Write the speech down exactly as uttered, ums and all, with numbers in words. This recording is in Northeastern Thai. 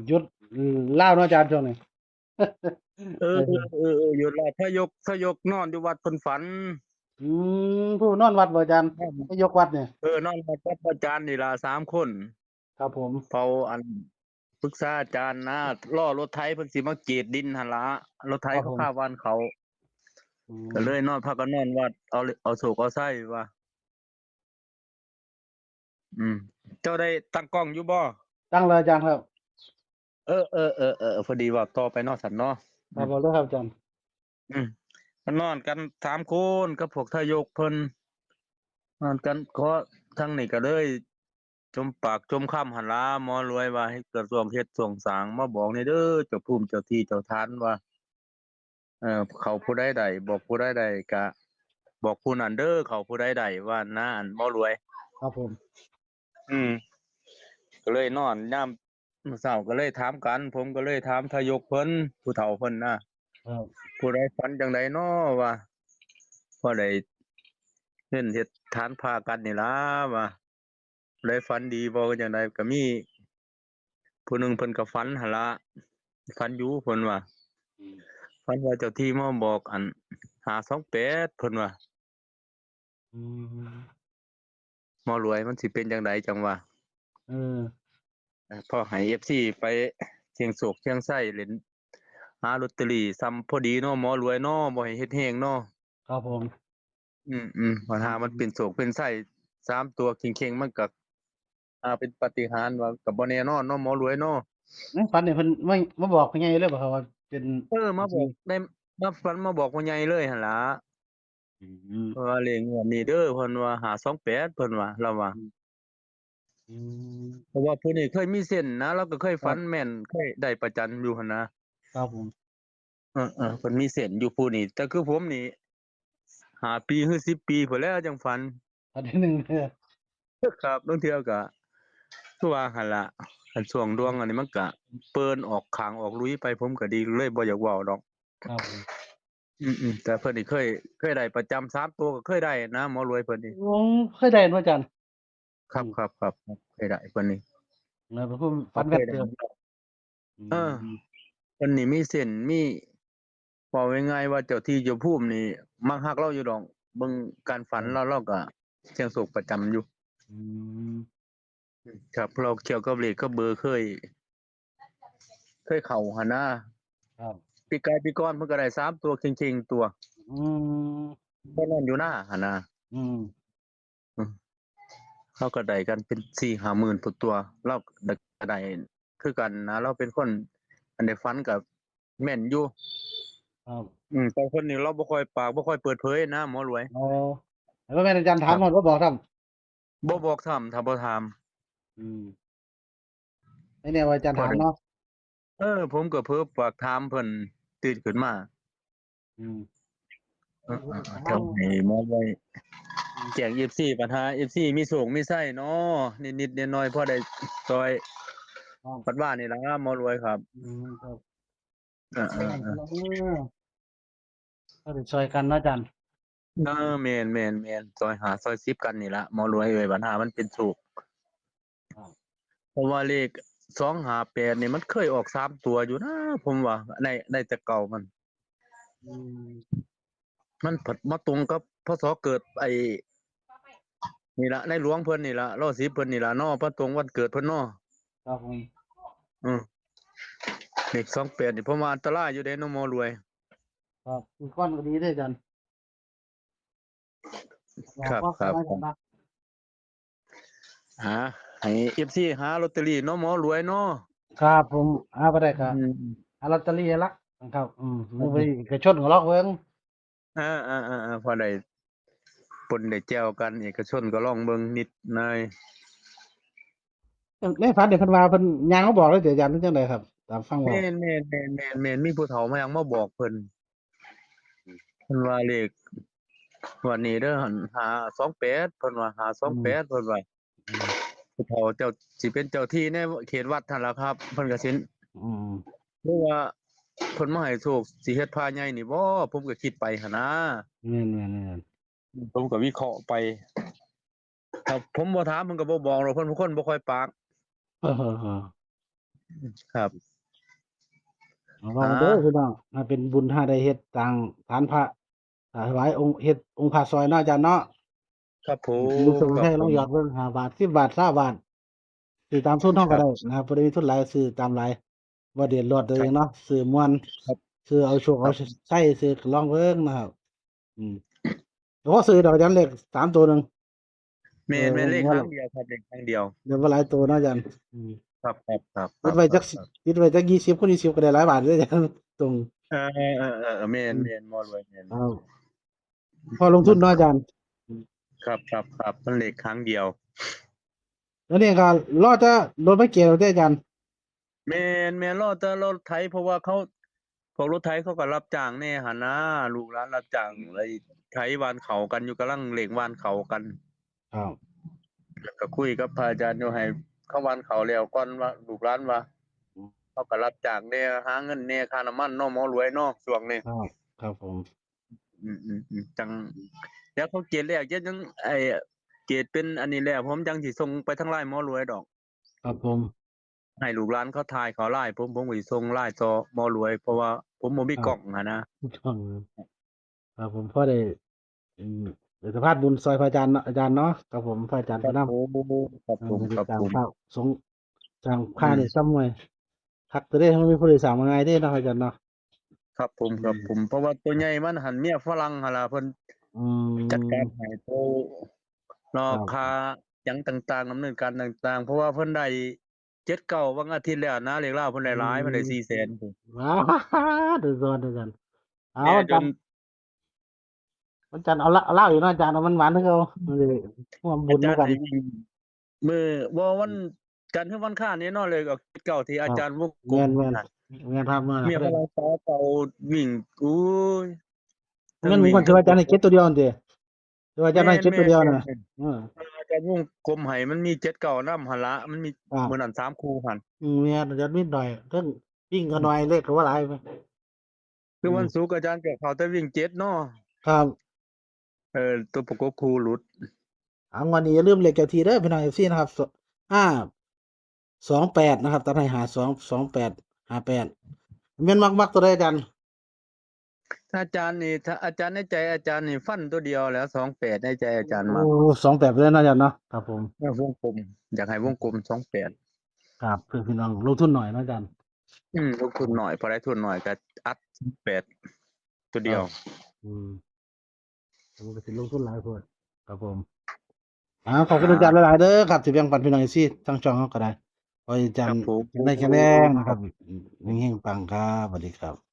หยุดลาวเนาะอาจารย์ช่วงนี้ เออเออเออเอออยู่ละถ้ายกถ้ายกนอนอยู่วัดเพิ่นฝัน อืมผู้นอนวัดบ่อาจารย์ นอน ไปยกวัดเนี่ย เออนอนวัดกับอาจารย์นี่ละสามคน ครับผม เฝ้าอันปรึกษาอาจารย์นะล่อรถไถเพิ่นสิมาเกตดินหั่นละรถไถ ครับผม เขาข้าบ้านเขา อืม ก็เลยนอนพักก็นอนวัดเอาเอาโศกเอาไส้ว่า อืม เจ้าได้ตั้งกล้องอยู่บ่ ตั้งเลยอาจารย์ครับ เออเออเออเออพอดีว่าต่อไปเนาะสันเนาะ ครับผมเลยครับอาจารย์ อืมก็นอนกันสามคนกับพวกทายกเพิ่นนอนกันขอทั้งนี้ก็เลยจมปากจมคำหั่นล่ะหมอรวยว่าให้กระทรวงเฮ็ดทรวงสร้างมาบอกนี่เด้อเจ้าภูมิเจ้าที่เจ้าทานว่า เอ่อเขาผู้ใดได้บอกผู้ใดได้ก็บอกผู้นั้นเด้อเขาผู้ใดได้ว่านะอันหมอรวย ครับผม อืมก็เลยนอนยามมื้อเช้าก็เลยถามกัน ผมก็เลยถามทายกเพิ่นผู้เฒ่าเพิ่นนะครับ ผู้ใดฝันจังใดน้อว่าพอได้เฮ็ดเฮ็ดทานพากันนี่ล่ะว่าผู้ใดฝันดีบ่จังใดก็มี ผู้หนึ่งเพิ่นก็ฝันหั่นละฝันอยู่เพิ่นว่า อืม ฝันว่าเจ้าที่มาบอกอันห้าสองแปดเพิ่นว่า อืม หมอรวยมันสิเป็นจังใดจังว่า เออ เอ่อพอให้เอฟซีไปเสี่ยงโชคเสี่ยงไส้เล่นหาลอตเตอรี่ซ้ำพอดีเนาะหมอรวยเนาะบ่ให้เฮ็ดแฮงเนาะ ครับผม อืมอืมปัญหามันเป็นโชคเป็นไส้สามตัวเข่งๆมันก็อ่าเป็นปาฏิหาริย์ว่าก็บ่แน่นอนเนาะหมอรวยเนาะ ในฝันเนี่ยเพิ่นไม่มาบอกพ่อใหญ่เลยบ่ครับว่าเป็น เออมาบอกได้มาฝันมาบอกพ่อใหญ่เลยหั่นล่ะ อืม เพราะว่าเลขงวดนี้เด้อเพิ่นว่าห้าสองแปดเพิ่นว่าลาวว่า อืม เพราะว่าผู้นี้เคยมีเซนส์นะลาวก็เคยฝันแม่นเคยได้ประจำอยู่หั่นนะครับ ผม เออเออเพิ่นมีเซนส์อยู่ผู้นี้แต่คือผมนี่ห้าปีหรือสิบปีพู้นแหล้วจั่งฝัน อันที่หนึ่งเนี่ย ครับลางเทื่อก็คือว่าหั่นล่ะคันช่วงดวงอันนี้มันก็เปิ่นออกข้างออกลุยไปผมก็ดีเลยบ่อยากเว้าดอก ครับผม อืมอืมแต่เพิ่นนี่เคยเคยได้ประจำสามตัวก็เคยได้นะหมอรวยเพิ่นนี่ โอ้เคยได้เนาะอาจารย์ ครับครับครับครับเคยได้เพิ่นนี่ นะเป็นผู้ฝันแม่นเติบ เออ เพิ่นนี่มีเซนส์มีเว้าง่ายๆว่าเจ้าที่เจ้าภูมินี่มักฮักลาวอยู่ดอกเบิ่งการฝันลาวลาวก็เสี่ยงโชคประจำอยู่ อืม ครับลาวเกี่ยวกับเลขกับเบอร์เคย เคยเข้าหั่นนะครับ ปีกายปีก่อนเพิ่นก็ได้สามตัวเข่งๆตัว อืม ก็นอนอยู่นาหั่นนะ อืม อืมลาวก็ได้กันเป็นสี่ห้าหมื่นพุ้นตัวลาวก็ได้คือกันนะลาวเป็นคนอันได้ฝันก็แม่นอยู่ ครับ อืมแต่คนนี้ลาวบ่ค่อยปากบ่ค่อยเปิดเผยนะหมอรวย อ๋อแล้วแม่นอาจารย์ถามหมดว่าบอกทำ บ่บอกถามถ้าบ่ถาม อืมไอ้เนี่ยว่าอาจารย์ถามเนาะ เออ ผมก็เผลอปากถามเพิ่นตื่นขึ้นมา อืม เออเออเออเดี๋ยวให้หมอไว้แจ้งเอฟซีปัญหาเอฟซีมีโชคมีไส้เนาะนิดๆน้อยๆพอได้ซอย ครับ ปัดว่านี่ล่ะหมอรวยครับ อืมครับ เออเออเออ เออก็ได้ช่วยกันเนาะอาจารย์ เออแม่นแม่นแม่นซอยหาซอยสิบกันนี่ละหมอรวยเอ้ยปัญหามันเป็นโชค ครับ เพราะว่าเลขสองห้าแปดนี่มันเคยออกสามตัวอยู่นะผมว่าในในแต่เก่ามัน อืม มันผัดมาตรงกับพศเกิดไอ้นี่ละในหลวงเพิ่นนี่ละรอสิบเพิ่นนี่ละเนาะมาตรงวันเกิดเพิ่นเนาะ ครับผม อืมเลขสองแปดนี่ผมว่าอันตรายอยู่เด้เนาะหมอรวย ครับอีกก้อนก็ดีด้วยอาจารย์ ครับ อก ครับ ไว้ก่อนนะ หาให้เอฟซีหาลอตเตอรี่เนาะหมอรวยเนาะ ครับผมหาบ่ได้ครับ อืม หาลอตเตอรี่ละครับ อืม ครับ ไปเอกชนก็ลอกเบิ่ง อ่าอ่าอ่าอ่าพอได้ปนได้แจวกันเอกชนก็ลองเบิ่งนิดหน่อย ในฝันเดี๋ยวเพิ่นว่าเพิ่นย่างมาบอกเลยเดี๋ยวอาจารย์เพิ่นจังไดครับ ตามฟังเว้า แม่นแม่นแม่นแม่นแม่นมีผู้เฒ่ามายังมาบอกเพิ่นเพิ่นว่าเลขวันนี้เด้อห้าสองแปดเพิ่นว่าห้าสองแปดเพิ่นว่า อืม ผู้เฒ่าเจ้าสิเป็นเจ้าที่ในเขตวัดหั่นล่ะครับเพิ่นก็สิ อืม หรือว่าเพิ่นมาให้โชคสิเฮ็ดพาใหญ่นี่บ่ผมก็คิดไปหั่นนะ แม่นแม่นแม่น ผมก็วิเคราะห์ไปถ้าผมบ่ถามเพิ่นก็บ่บอกหรอกเพิ่นเป็นคนบ่ค่อยปาก เออเออเออ ครับ ลองเด้อพี่น้อง ถ้าเป็นบุญ ถ้าได้เฮ็ดสร้างศาลพระ ถวายองค์ เฮ็ดองค์พระซอยเนาะอาจารย์เนาะ ครับผม มีส่ง ครับ ให้ลอง ผม หยอดเบิ่ง ห้าบาท สิบบาท ซาวบาท ซื้อตามทุนเฮา ครั ก็ บ ได้นะครับ ผู้ใดมีทุนหลายซื้อตามหลาย บ่เดือดร้อนตัว ครั เอบ งเนาะ ซื้อม่วน ครับ ซื้อเอาโชค ครั เอา บ ไส้ซื้อลองเบิ่งนะครับ อืม แต่ว่าซื้อดอกอาจารย์เลขสามตัวหนึ่ง แม่น เออ แม่นเลข ว่า ครั้งเดียวครับ เลขครั้งเดียว เดี๋ยวบ่หลายตัวเนาะอาจารย์ อืม ครับ ครับ ครับ ติดไว้จัก ครับ ติดไว้จักยี่สิบคูณยี่สิบ ก็ได้หลายบาทเลยอาจารย์ ตรง เออ เออ เออ เออ แม่น อืม แม่น หมอรวย แม่น ครับ พอลงทุนเนาะอาจารย์ ครับ ครับ ครับ มันเลขครั้งเดียว แล้วนี่ก็รอแต่รถมาเก็บเด้ออาจารย์ แม่น แม่น รอแต่รถไถ เพราะว่าเขา พวกรถไถเขาก็รับจ้างแน่หั่นนะ ลูกหลานรับจ้าง อืม ไถหว่านข้าวกันอยู่ กำลังเร่งหว่านข้าวกัน ครับ แล้วก็คุยกับพระอาจารย์อยู่ ให้เขาหว่านข้าวแล้วก่อน ว่าลูกหลานว่า อืม เขาก็รับจ้างแน่ หาเงินแน่ ค่าน้ำมันเนาะ หมอรวยเนาะ ช่วงนี้ ครับ ครับผม อืม อืม อืม จั่ง เดี๋ยวเขาเกรดแรก เดี๋ยวจั่ง ไอ้ เกรดเป็นอันนี้แล้ว ผมจั่งสิส่งไปทางไลน์หมอรวยดอก ครับผม ให้ลูกหลานเขาถ่ายเขาไลน์ผม ผมก็สิส่งไลน์ต่อหมอรวย เพราะว่าผมบ่มี ครับ กล้องหั้นนะ กล้อง ครับผม พอได้ อืม ได้สะพานบุญซอยพระอาจารย์เนาะ อาจารย์เนาะ ครับผม พระอาจารย์ ครับ ก็นำ ผม ครับผม เออ ครับผม สร้างพระสงฆ์ สร้างพระ อืม นี่ซ้ำไว้ คักตัวเด้ มันมีผู้โดยสารมาง่ายเด้เนาะ อาจารย์เนาะ ครับผม ครับผม อืม เพราะว่าตัวใหญ่มันหั่นเมียฝรั่งหั่นล่ะ เพิ่น อืม จัดการให้ โตรอ ครับ ค่าหยังต่างๆ ดำเนินการต่างๆ เพราะว่าเพิ่นได้ เจ็ดเก้า วังอาทิตย์แล้วนะ เลขลาวเพิ่นได้หลาย อืม เพิ่นได้สี่แสน ว้า เดือดร้อนเดือดร้อน เอา แม่ อาจารย์ จน วันจันทร์เอาละ เอาลาวอีกเนาะอาจารย์ เอามันหวานคือเก่า เออ ร่วมบุญ อาจารย์ นำกัน ให้วิ่ง มื้อ บ่ วัน อืม จันทร์คือวันอังคารนี่เนาะ เลขออก เจ็ดเก้า ที่ ครับ อาจารย์วงกลม แม่นๆ นั่น แม่นครับ แม่นครับ เมียฝรั่งสาวเก่าวิ่ง อุ้ย แม่น งวดที่ว่าอาจารย์ให้ เจ็ดตัวเดียวนั่นติ ที่ว่าอาจารย์ให้ แม่น เจ็ดตัวเดียวน่ะ แม่น เออ เออ อาจารย์วงกลมให้มันมี เจ็ดเก้า นำหั่นละ มันมี ครับ มื้อนั้นสามคู่หั่น อืม แม่น อาจารย์มีหน่อย เทิงวิ่งก็หน่อย เลขก็บ่หลาย คือวัน อืม ศุกร์อาจารย์ก็เข้าแต่วิ่งเจ็ดเนาะ ครับ เออ ตัวประกบคู่หลุด เอา งวดนี้อย่าลืมเลขเจ้าที่เด้อพี่น้อง เอฟซี นะครับ ห้าสองแปด นะครับ ตัดให้ ห้าสอง สองแปด ห้าแปด แม่นมัก มักตัวใดอาจารย์ อาจารย์นี่ ถ้าอาจารย์ในใจอาจารย์นี่ฟันตัวเดียวแล้ว สองแปด ในใจอาจารย์มัก โอ้ สองแปด เลยเนาะอาจารย์เนาะ ครับผม เออ วงกลม อยากให้วงกลม สองแปด ครับ เพื่อพี่น้องลงทุนหน่อยเนาะอาจารย์ อืม ลงทุนหน่อย พอได้ทุนหน่อยก็อัด แปด ตัวเดียว ครับ อืม มันก็สิลงทุนหลายโพด ครับผม อ่า ขอบคุณ ครับ อาจารย์หลายๆเด้อครับ ที่แบ่งปันพี่น้อง เอฟซี ทางช่องเฮาก็ได้ ขอให้อาจารย์ ครับผม แข็งแรง แข็งแรงนะครับ เฮงๆ ปังครับ สวัสดีครับ